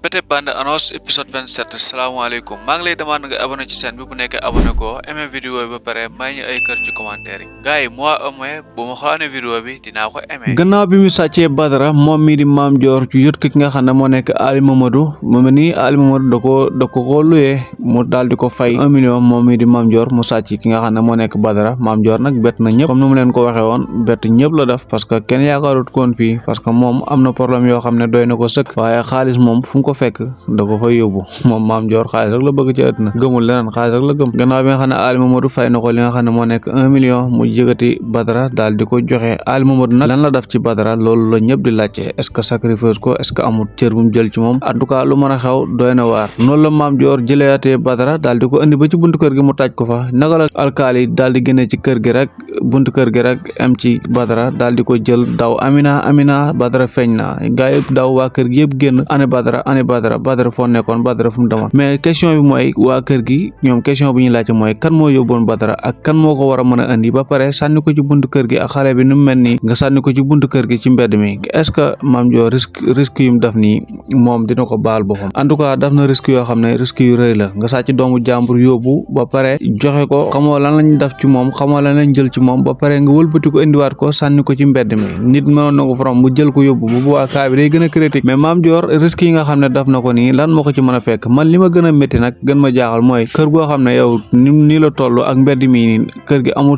Bete bande annonce épisode 27 salaamaaleykum maa ngi lay demande nga abonné ci chaîne bi bu nekkee abonné ko aimé vidéo bi ba pare may ñu ay kër ci commentaire yi gars yi moi au moins bu ma xaane vidéo bi dinaa ko aimé. gannaaw bi mu sàccee Badara moom mii di Mame Dior ci yot ki nga xam ne moo nekk Ali Mamadou moom nii Ali Mamadou da ko luyee mu daal di ko fay 1 million moom mii di Mame Dior mu sàcc ki nga xam ne moo nekk Badara Mame Dior nag bett na ñëpp comme ni mu leen ko waxee woon bett ñëpp la def parce que kenn yaakaarut koon fii parce que moom am na problème yoo xam ne doy na ko sëkk waaye xaalis moom fu mu ko fekk da ko fay yóbbu moom Mame Dior xaalis rek la bëgg ci àddina gëmul leneen xaalis rek la gëm gannaaw bi nga xam ne Ali Mamadou fay na ko li nga xam ne moo nekk 1 million mu jëgati Badara daal di ko joxe Ali Mamadou nag lan la def ci Badara loolu la ñëpp di laajte est ce que sacrifice ko est ce que amul cër bu mu jël ci moom en tout cas lu mën a xew doy na waar noonu la Mame Dior jëleatee Badara daal di ko indi ba ci buntu kër gi mu taaj ko fa naka la alkaali daal di génne ci kër gi rek buntu kër gi rek am ci Badara daal di ko jël daw Amina Badara feeñ na gaa yëpp daw waa kër gi yëpp génn ane Badara foo nekkoon Badara fu mu demoon mais question bi mooy waa kër gi ñoom question bi ñuy laajte mooy kan moo yóbboon Badara ak kan moo ko war a mën a indi ba pare sànni ko ci buntu kër gi ak xale bi nu mu mel nii nga sànni ko ci buntu kër gi ci mbedd mi est-ce que Mame Dior risque yu mu def nii moom dina ko baal boppam en tout cas daf na risque yoo xam ne risque yu rëy la nga sàcc doomu jàmbur yóbbu ba pare joxe ko xamoo lan lañ def ci moom xamoo lan lañ jël ci moom ba pare nga wëlbati ko indiwaat ko sànni ko ci mbedd mi nit mënoon na ko from mu jël ko yóbbu bu waa kaa bi day gën a critique mais Mame Dior risque yi nga xam ne daf na ko nii lan moo ko ci mën a fekk man li ma gën a métti nag gën ma jaaxal mooy kër goo xam ne yow nii la toll ak mbedd mi nii kër gi amul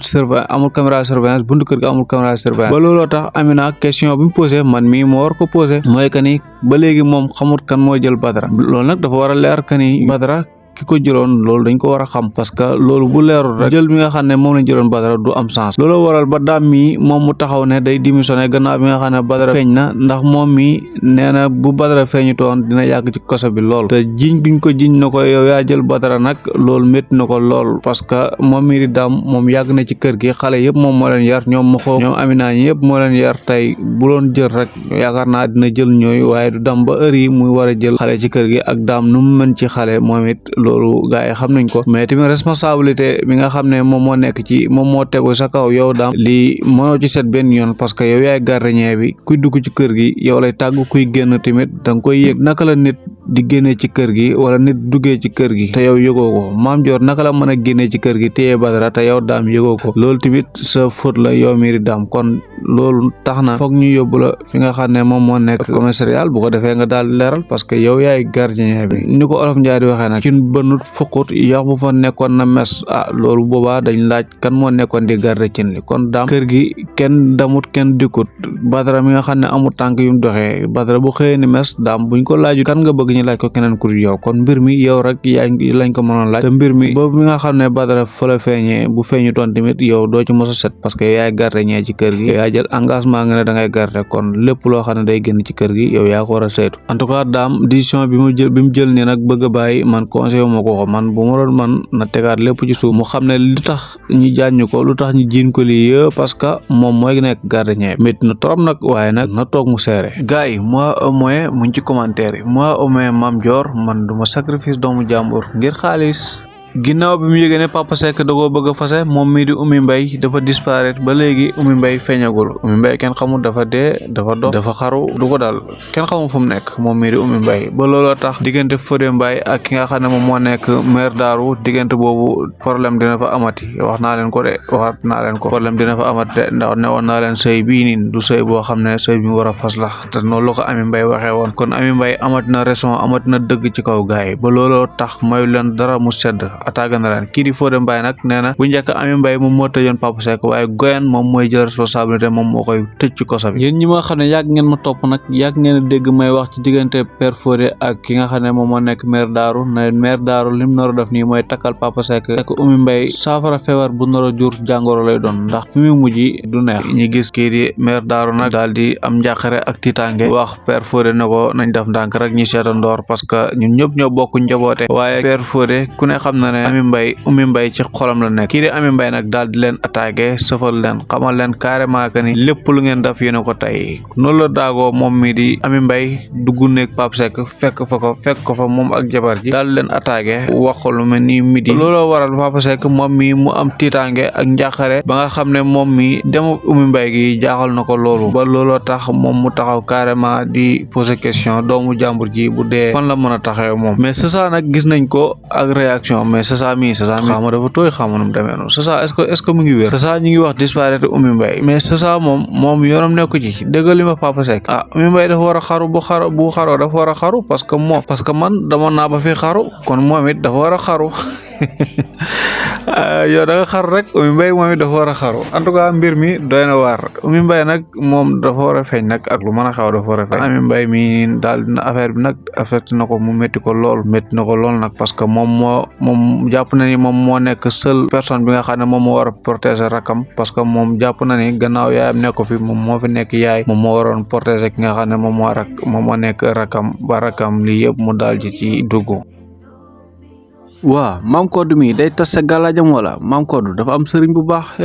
caméra surveillance buntu kër gi amul caméra surveillance ba looloo tax Amina question bi mu posé man mii moo war ko posé mooy que ni ba léegi moom xamut kan moo jël Badara loolu nag dafa war a leer que ni Badara ki ko jëloon loolu dañ ko war a xam parce que loolu bu leerul rek jël mi nga xam ne moom lañ jëloon Badara du am sens loolu waral ba daam mi moom mu taxaw ne day démissionné gannaaw bi nga xam ne Badara feeñ na ndax moom mi nee na bu Badara feeñu toon dina yàgg ci koso bi lool te jiñ guñ ko jiñ na ko yow yaa jël Badara nag loolu métti na ko lool parce que moom mi di daam moom yàgg na ci kër gi xale yëpp moom moo leen yar ñoom ma xoo ñoom Amina ñi yëpp moo leen yar tey bu doon jël rek yaakaar naa dina jël ñooyu waaye du dam ba heure yi muy war a jël xale ci kër gi ak daam nu mu mën ci xale moom it loolu gaa yi xam nañ ko mais tamit responsabilité bi nga xam ne moom moo nekk ci moom moo tegu sa kaw yow daam lii mënoo ci set benn yoon parce que yow yaay gardien bi kuy dugg ci kër gi yow lay tàgg kuy génn tamit da nga koy yëg naka la nit di génnee ci kër gi wala nit duggee ci kër gi te yow yëgoo ko Mame Dior naka la mën a génnee ci kër gi téye Badara te yow daam yëgoo ko loolu tamit sa faute la yow mii di daam kon loolu tax na foog ñu yóbbu la fi nga xam ne moom moo nekk commissariat bu ko defee nga daal leeral parce que yow yaay gardien bi ni ko olof Njaay di waxee nag ci bënut fuqut yax bu fa nekkoon na mes loolu boobaa dañ laaj kan moo nekkoon di garde cin li kon daam kër gi kenn damut kenn dikkut Badara mi nga xam ne amul tànk yu mu doxee Badara bu xëyee ni mes daam buñ ko laaju kan nga bëgg ñu laaj ko keneen ku yow kon mbir mi yow rek yaa lañ ko mënoon laaj te mbir mi boobu mi nga xam ne Badara fa la feeñee bu feeñu toon tamit yow doo ci mos a set parce que yaay garde ñee ci kër gi yaa jël engagement nga ne da ngay garde kon lépp loo xam ne day génn ci kër gi yow yaa ko war a saytu en tout cas daam décision bi mu jël nii nag bëgg a bàyyi man conseil ma ko man bu ma doon man na tegaat lépp ci suuf mu xam ne lu tax ñu jaañu ko lu tax ñu jiin ko lii yëpp parce que moom mooy nekk gardien métti na trop nag waaye nag na toog mu seere gars yi moi au moins mu ngi ci commentaire yi moi au moins Mame Dior man du ma sacrifice doomu jàmbur ngir xaalis ginnaaw bi mu yëgee ne Papa Seck da koo bëgg a fase moom mii di Oumy Mbaye dafa disparaître ba léegi Oumy Mbaye feeñagul Oumy Mbaye kenn xamul dafa dee dafa dof dafa xaru du ko daal kenn xamul fu mu nekk moom mii di Oumy Mbaye ba looloo tax diggante Fodé Mbaye ak ki nga xam ne moom moo nekk maire Daaru diggante boobu problème dina fa amati waxaat naa leen ko problème dina fa amati de ndax ne woon naa leen sëy bii nii du sëy boo xam ne sëy bi mu war a fas la te noonu la ko Oumy Mbaye waxee woon kon Oumy Mbaye amati na raison amati na dëgg ci kaw gaay yi ba looloo tax mayu leen dara mu sedd attaque na leen kii di Fodé Mbaye nag nee na bu njëkk Oumy Mbaye moom moo tëjoon Papa Seck waaye Goyen moom mooy jël responsabilité moom moo koy tëj ci koso bi yéen ñi ma xam ne yàgg ngeen ma topp nag yàgg ngeen a dégg may wax ci diggante Père Fodé ak ki nga xam ne moom moo nekk maire Daaru ne maire Daaru lim nar a def nii mooy takkal Papa Seck ak Oumy Mbaye saafara feebar bu nar a jur jàngoro lay doon ndax fi mu mujj du neex ñi gis kii di maire Daaru nag daal di am njàqare ak tiitaange wax Père Fodé ne ko nañ def ndànk rek ñi seeta ndoor parce que ñun ñëpp ñoo bokk njaboote waaye Père Fodé ku ne xam na ne Oumy Mbaye ci xolam la nekk kii di Amy Mbaye nag daal di leen attaqué sëfal leen xamal leen carrément que ni lépp lu ngeen def yéen a ko tey noonu la daagoo moom mi di Amy Mbaye dugg nekk Pape Seck fekk ko fa moom ak jabar ji daal di leen attaqué wax ko lu mel ni midi looloo waral Pape Seck moom mi mu am tiitaange ak njàqare ba nga xam ne moom mi dem Oumy Mbaye gi jaaxal na ko loolu ba looloo tax moom mu taxaw carrément di poser question doomu jàmbur ji bu dee fan la mën a taxawee moom mais c'est ça nag gis nañ ko ak réaction mais c'est ça xaama dafa tooy xaama nu mu demee noonu c'est ça est-ce que mu ngi wér c'est ça ñu ngi wax disparaître Oumy Mbaye mais c'est ça moom yoonam nekku ci dëggal li ma Papa Seck Oumy Mbaye dafa war a xaru bu xaroo dafa war a xaru parce que man dama naa ba fi xaru kon moom it dafa war a xaru yow da nga xaru rek Oumy Mbaye moom it dafa war a xaru en tout cas mbir mi doy na waar Oumy Mbaye nag moom dafa war a feeñ nag ak lu mën a xew dafa war a feeñ Amy Mbaye mi daal dina affaire bi nag affecté na ko mu métti na ko lool nag parce que moom jàpp na ni moom moo nekk seule personne bi nga xam ne moom moo war a protéger rakam parce que moom jàpp na ni gannaaw yaayam nekk ko fi moom moo fi nekk yaay moom moo waroon protéger ki nga xam ne moom moo nekk rakam ba rakam lii yëpp mu daal ci dugg. waa Mame Codou mi day tas sa gàllaajam wala Mame Codou dafa am sëriñ bu baax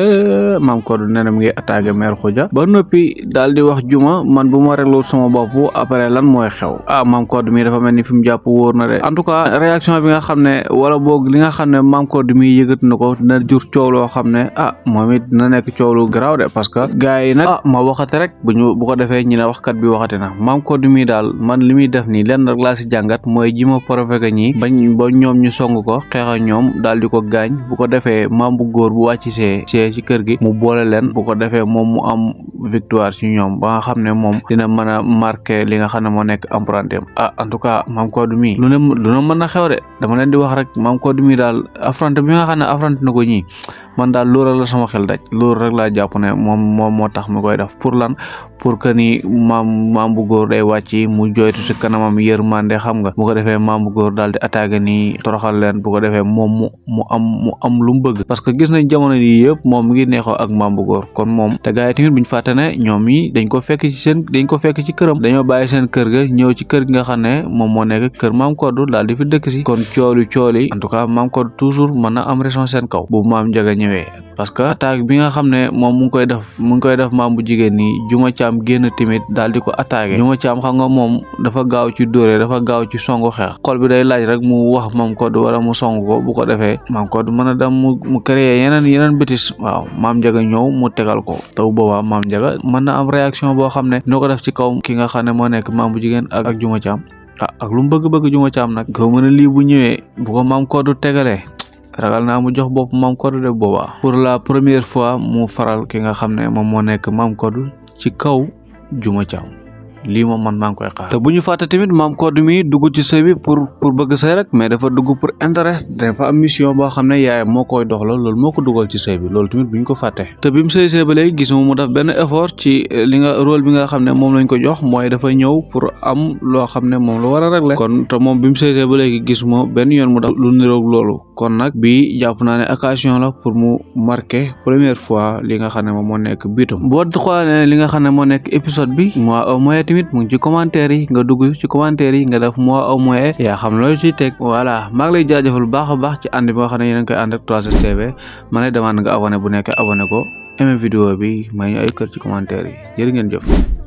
Mame Codou nee na mu ngi attaqué mère Khoudia ba noppi daal di wax juma man bu ma réglul sama bopp après lan mooy xew Mame Codou mi dafa mel ni fi mu jàpp wóor na de en tout cas réaction bi nga xam ne wala boog li nga xam ne Mame Codou mi yëgat na ko dina jur coow loo xam ne moom it dina nekk coow lu garaaw de parce que gars yi nag ma waxate rek bu ko defee ñi ne waxkat bi waxate na Mame Codou mi daal man li muy def nii lenn rek laa si jàngat mooy ji ma provoqué ñi ba ñoom ñu song ko xeex ak ñoom daal di ko gaañ bu ko defee maam bu góor bu wàcc see ci kër gi mu boole leen bu ko defee moom mu am victoire ci ñoom ba nga xam ne moom dina mën a marqué li nga xam ne moo nekk empreinte en tout cas Mame Codou mi lu ne mën na xew de dama leen di wax rek Mame Codou mi daal affronté bi nga xam ne affronté na ko ñii man daal loolu la sama xel daj loolu rek laa jàpp ne moom moo tax mu koy def pour lan pour que ni maam bu góor day wàcc mu joytu ci kanamam yërmande xam nga bu ko defee maam bu góor daal di attaqué ni toroxal leen bu ko defee moom mu am lu mu bëgg parce que gis nañ jamono yi yëpp moom mu ngi neexoo ak maam bu góor kon moom te gars yi tamit buñu fàtte ne ñoom yi dañ ko fekk ci këram dañoo bàyyi seen kër ga ñëw ci kër gi nga xam ne moom moo nekk kër Mame Codou daal di fi dëkk si kon cooli en tout cas Mame Codou toujours mën na am raison seen kaw bu maam Njaga ñëwee parce que attaque bi nga xam ne moom mu ngi koy def maam bu jigéen ni Juma Caam génn tamit daal di ko attaqué Juma Caam xam nga moom dafa gaaw ci dóore dafa gaaw ci songu xeex xol bi day laaj rek mu wax Mame Codou wala mu song ko bu ko defee Mame Codou mën a dem mu créer yeneen bétis waaw Mame Njaga ñëw mu tegal ko taw boobaa Mame Njaga mën na am réaction boo xam ne noo ko def ci kaw ki nga xam ne moo nekk maam bu jigéen ak Juma Caam ak lu mu bëgg Juma Caam nag ko mën a lii bu ñëwee bu ko Mame Codou tegalee ragal naa mu jox bopp Mame Codou de boobaa pour la première fois mu faral ki nga xam ne moom moo nekk Mame Codou ci kaw Juma Caam lii moom man maa ngi koy xaar te bu ñu fàtte tamit Mame Codou mi dugg ci sëy bi pour bëgg sëy rek mais dafa dugg pour intérêt dafa am mission boo xam ne yaayam moo koy doxal loolu moo ko dugal ci sëy bi loolu tamit bu ñu ko fàtte te bi mu sëy ba léegi gisuma mu def benn effort ci rôle bi nga xam ne moom lañ ko jox mooy dafa ñëw pour am loo xam ne moom la war a régler kon te moom bi mu sëy ba léegi gisuma benn yoon mu def lu niroog loolu kon nag bi jàpp naa ne occasion la pour mu marquer première fois li nga xam ne moom moo nekk biitam boo xoolee li nga xam ne moo nekk épisode bi mooy tamit mu ngi ci commentaire yi nga dugg ci commentaire yi nga def moi au moins yaa xam loo ci teg voilà maa ngi lay jaajëfal baax a baax ci ànd bi nga xam ne yéen a ngi koy ànd ak 3STV ma lay demande nga abonné bu nekk abonné ko aimé vidéo bi may ñu ay kër ci commentaire yi jërë ngeen jëf